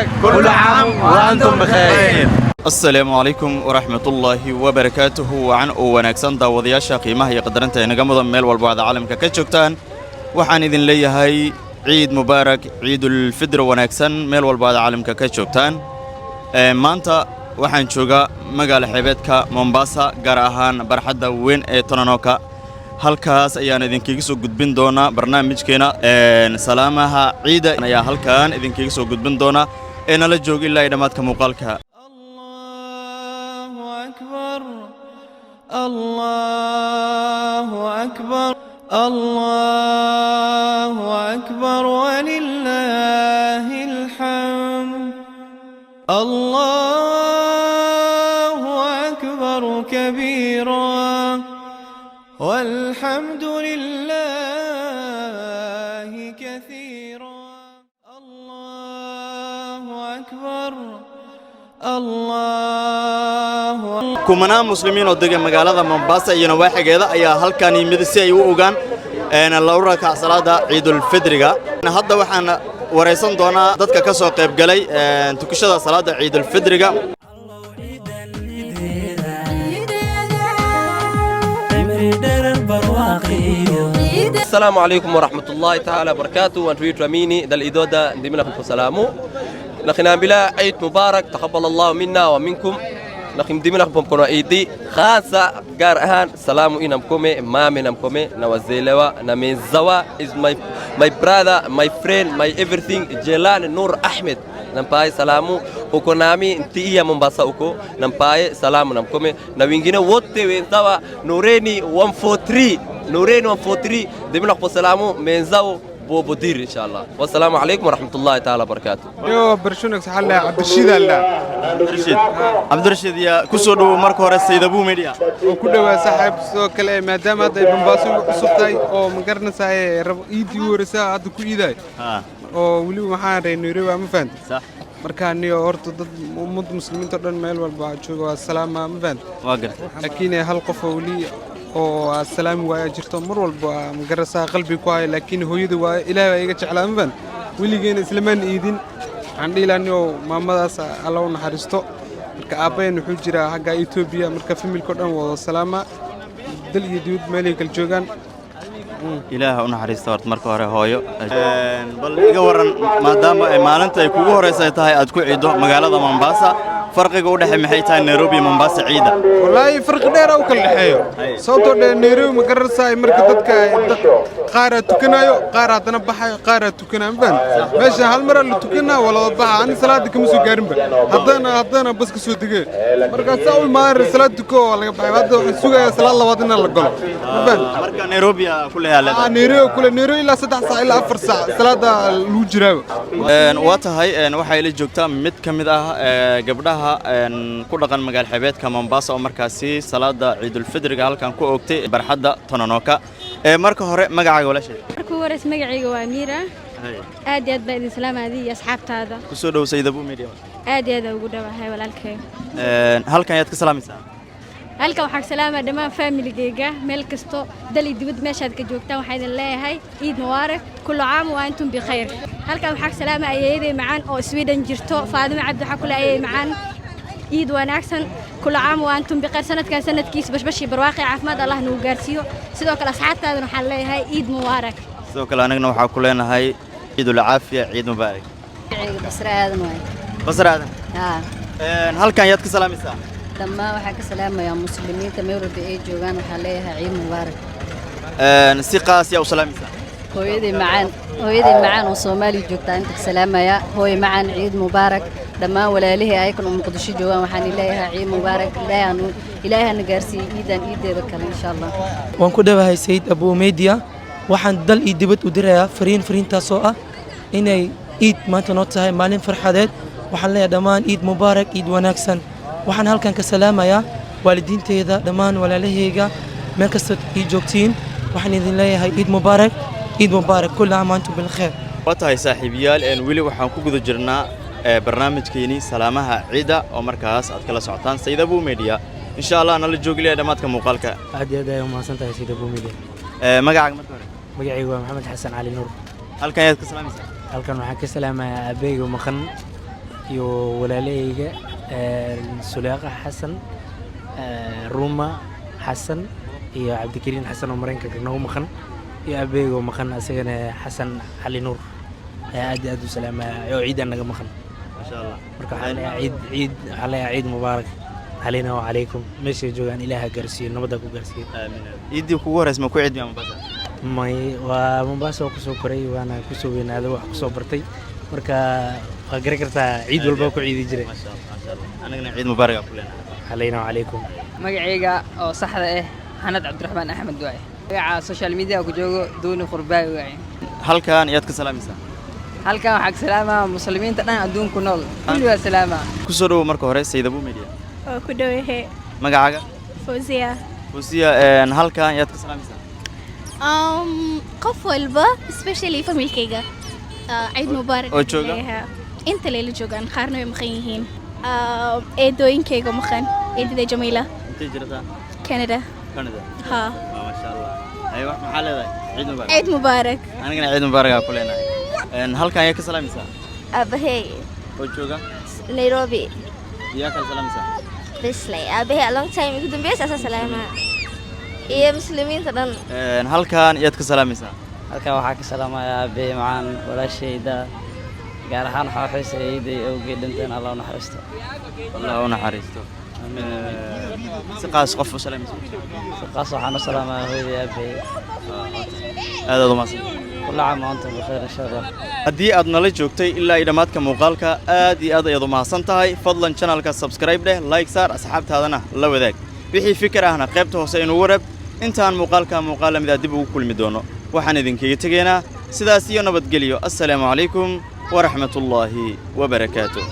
مبارك، كل عام وأنتم بخير. Asalaamu calaykum waraxmatullaahi wabarakaatuhu. Wacan oo wanaagsan, daawadayaasha qiimaha iyo qadarinta inaga mudan, meel walba aad caalamka ka joogtaan, waxaan idin leeyahay ciid mubaarak, ciidulfidr wanaagsan, meel walba aad caalamka ka joogtaan. Maanta waxaan joogaa magaala xeebeedka Mombasa, gaar ahaan barxadda weyn ee Tononoka. Halkaas ayaan idinkaga soo gudbin doonaa barnaamijkeena salaamaha ciida ayaa halkan idinkaga soo gudbin doonaa ee nala joog ilaa iyo dhammaadka muuqaalka. الله أكبر، الله أكبر، الله أكبر، ولله الحمد. الله أكبر كبيرا، والحمد لله كثيرا. الله أكبر، الله Kumanaan muslimiin oo degan magaalada Mombasa iyo nawaaxigeeda ayaa halkan yimid si ay u ogaan laba rakac salaada ciidulfidriga. Hadda waxaan waraysan doonaa dadka ka soo qayb galay tukashada salaada ciidulfidriga. Assalamu alaikum warahmatullahi taala wabarakatuh. Wantuitwamini dal idoda ndimina kumposalamu nakhinambila Eid Mubarak, taqabbal Allahu minna wa minkum. Nakhimdimina kumpono Eid khasa gaar ahaan salamu ina mkome mame na mkome na wazelewa na menzawa is my brother, my friend, my everything, Jelani Nur Ahmed. Nampaye salamu uko nami ntiia Mombasa uko, nampaye salamu na mkome na wengine wote wenzawa Nureni 143, Nureni 143, ndimina kupo salamu menzao Bobodir inshallah. Wassalamu alaikum warahmatullahi taala wabarakatuh. Yo barshunag saxalla Cabdirashiid alla. Cabdirashiid, Cabdirashiid, yaa ku soo dhowow marka hore Saydabu Media. Oo ku dhawaa, saaxiib. Sidoo kale maadaama hadda ay Mombaaso ugu cusub tahay oo ma garanaysaa rabo iidii u horeysa hadda ku iidaay oo weliba waxaan reer Nairobi, ma fahanta? Sax. Marka niyo horta dad ummad muslimiinta oo dhan meel walba jooga waa salaama, ma fahanta? Waa gartay. Laakiin hal qof oo weli oo aad salaami waaya jirto, mar walba ma garanaysaa qalbi ku haya, laakiin hooyada waaye. Ilaahay baa iga jeclaa, ma fahanta? Weligeena islamaan iidin. Waxaan dhihi lahaa niyow maamadaas Alla u naxariisto. Marka aabbahen wuxuu jiraa xagga Etoobiya. Marka family-ga o dhan wada salaama, dal iyo dibad meelay kala joogaan. Ilaaha u naxariista horta marka hore hooyo. Bal iga waran, maadaama ay maalinta ay kugu horeysa ay tahay aad ku ciiddo magaalada Mombasa, farqiga u dhexey maxay tahay Nairobi iyo Mombasa ciida? Wallaahi farqi dheer u kala dhexeeyo, sababtoo dhee Nairobi ma garanaysaa marka dadka dad qaaraa tukanayo, qaar haddana baxayo, qaaraa tukanayo, ma fahamtay? Meesha hal maraa la tukanaa, waa laba baxa. Ani salaada kama soo gaarinba, haddana bas ka soo degee. Markaa saa u imaadaan salaad tuko waa laga baxay. Hadda waxaan sugayaa salaad labaad inaan la galo, ma fahamtay? Marka Nairobi aa ku leeyahay? Nairobi kule, Nairobi ilaa 3 saac ilaa 4 saac salaada lagu jiraaba. Waa tahay. Waxaa ila joogtaa mid ka mid ah gabdhaha ku dhaqan magaal xeebeedka Mombasa oo markaasi salaada ciidulfidriga halkan ku oogtay barxadda Tononoka. Marka hore magacaaga, walaashay? Marka ugu horeysa magacayga waa Amiira. Aad iyo aad baa idin salaama adiga iyo asxaabtaada. Kusoo dhow Saydabu Media. Aad iyo aad ugu dhowahay, walaalkay. Halkan ayaad ka salaamaysaa? Halkan waxaan salaamaa dhammaan family-gayga meel kasto, dal iyo dibad meeshaad ka joogtaan. Waxaan idin leeyahay ciid mubaarak, kullu caam wa antum bikhayr. Halkan waxaan salaamaa ayeeyaday macaan oo Sweden jirto, Faadimo Cabdi. Waxaa kule ayeeyay macaan, ciid wanaagsan, kullu caam wa antum bikhayr. Sanadkan sanadkiis bashbash iyo barwaaqi caafimaad Allah nagu gaarsiiyo. Sidoo kale asxaabtaadana waxaan leeyahay ciid mubaarak. Sidoo kale anagna waxaa ku leenahay ciidul caafiya, ciid mubaarak. Magacayga Basre Aadan waaye. Basre Aadan. Haa. Halkan ayaad ka salaamaysaa? Dhammaan waxaan ka salaamayaa muslimiinta meel walba ay joogaan. Waxaan leeyahay ciid mubaarak. Si qaas yaa u salaamaysaa? Hooyaday macaan, hooyaday macaan oo Soomaaliya joogtaa inta ka salaamayaa. Hooyo macaan, ciid mubaarak. Dhammaan walaalihii ayakan oo Muqdisho joogaan waxaan leeyahay ciid mubaarak. Ilaahay hana gaarsiiyo ciidan ciideeda kale, insha Allah. Waan ku dhowahay Sayid Abu Media. Waxaan dal iyo dibad u dirayaa fariin, fariintaasoo ah inay ciid maanta noo tahay maalin farxadeed. Waxaan leeyahay dhammaan ciid mubaarak, ciid wanaagsan. Waxaan halkan ka salaamayaa waalidiinteyda, dhammaan walaalahayga, meel kasta ii joogtiin. Waxaan idin leeyahay ciid mubaarak, ciid mubaarak, kulla caam antum bilkheer. Waa tahay, saaxiibayaal, weli waxaan ku guda jirnaa barnaamijkeenii salaamaha ciida oo markaas aad kala socotaan Saydabu Media. Insha Allah nala joogilaya dhammaadka muuqaalka. Aad iyo aad ayay umahadsan tahay Saydabu Media. Magacaaga marka hore? Magacaygu waa Maxamed Xasan Cali Nuur. Halkan ayaad ka salaamaysaa? Halkan waxaan ka salaamayaa aabahayga maqan. Iyo walaalahayga Suleeqa Xasan, Ruma Xasan iyo Cabdikariin Xasan oo Maraykanka noogu maqan, iyo abeego maqan asagana, Xasan Cali Nuur, ayaa aad iyo aad u salaamaya oo ciidan naga maqan. Masha Allah. Marka waxaan leeyahay ciid, ciid, waxaan leeyahay ciid mubaarak calayna wa calaykum. Meeshay joogaan Ilaaha gaarsiiyo, nabadda ku gaarsiiyo. Ciiddii kugu horeysa ma ku ciidmiya Mombasa? May, waa Mombasa oo kusoo koray, waana kusoo weynaaday, wax kusoo bartay. Marka waa garan kartaa, ciid walba ku ciidi jiray. Anagana ciid mubaarak aan ku leenahay. Calayna wa calaykum. Magacayga oo saxda ah Xanad Cabdiraxmaan Axmed waaye. Magaca social media ku joogo Duuni Qurbaawi waaye. Halkan iyaad ka salaamaysaa? Halkan waxaa ka salaamaa muslimiinta dhan adduunku nool, kulli waa salaamaa. Kusoo dhowow marka hore Sayid Abu Media. Waa ku dhowahe. Magacaaga? Fawziya. Fusiya, halkan iyaad ka salaamaysaa? Qof walba, especially familkayga. Ciid mubaarak. Oo jooga? Leeyahay. Inta layla joogaan, qaarna way maqan yihiin. Eedooyinkayga maqan, eedada Jamiila. Intay jirtaa? Canada. Canada. Ha. Maasha Allah. Aywa, maxaa leedahay? Ciid mubaarak. Ciid mubaarak. Anigana ciid mubaarak aan ku leenahay. Halkan ayaa ka salaamaysaa? Aabahey. Oo jooga? Nairobi. Iyaa kala salaamaysaa? Bisley aabahey, a long time igu dambeysay asaa salaamaa, iyo muslimiinta dhan. Halkan iyaad ka salaamaysaa? Halkan waxaa ka salaamayaa aabbahay macaan, walaashayda, gaar ahaan waxaa xiisayday awgeed dhinteen. Allah u naxariisto. Allah u naxariisto. Si qaas qof u salaamaysa? Si qaas waxaan u salaamayaa hooyadii, aabbahay. Aad aad u mahadsan. كل عام وأنتم بخير إن شاء الله. Haddii aad nala joogtay ilaa iyo dhammaadka muuqaalka, aad iyo aad ayaad u mahadsan tahay. Fadlan channelka subscribe dheh, like saar, asxaabtaadana la wadaag. Wixii fikir ahna qaybta hoose inuu warab. Intaan muuqaalka muuqaal lamid ah dib ugu kulmi doono, waxaan idinkaga tegaynaa sidaas iyo nabadgelyo. Assalaamu calaykum waraxmatullaahi wabarakaatuh.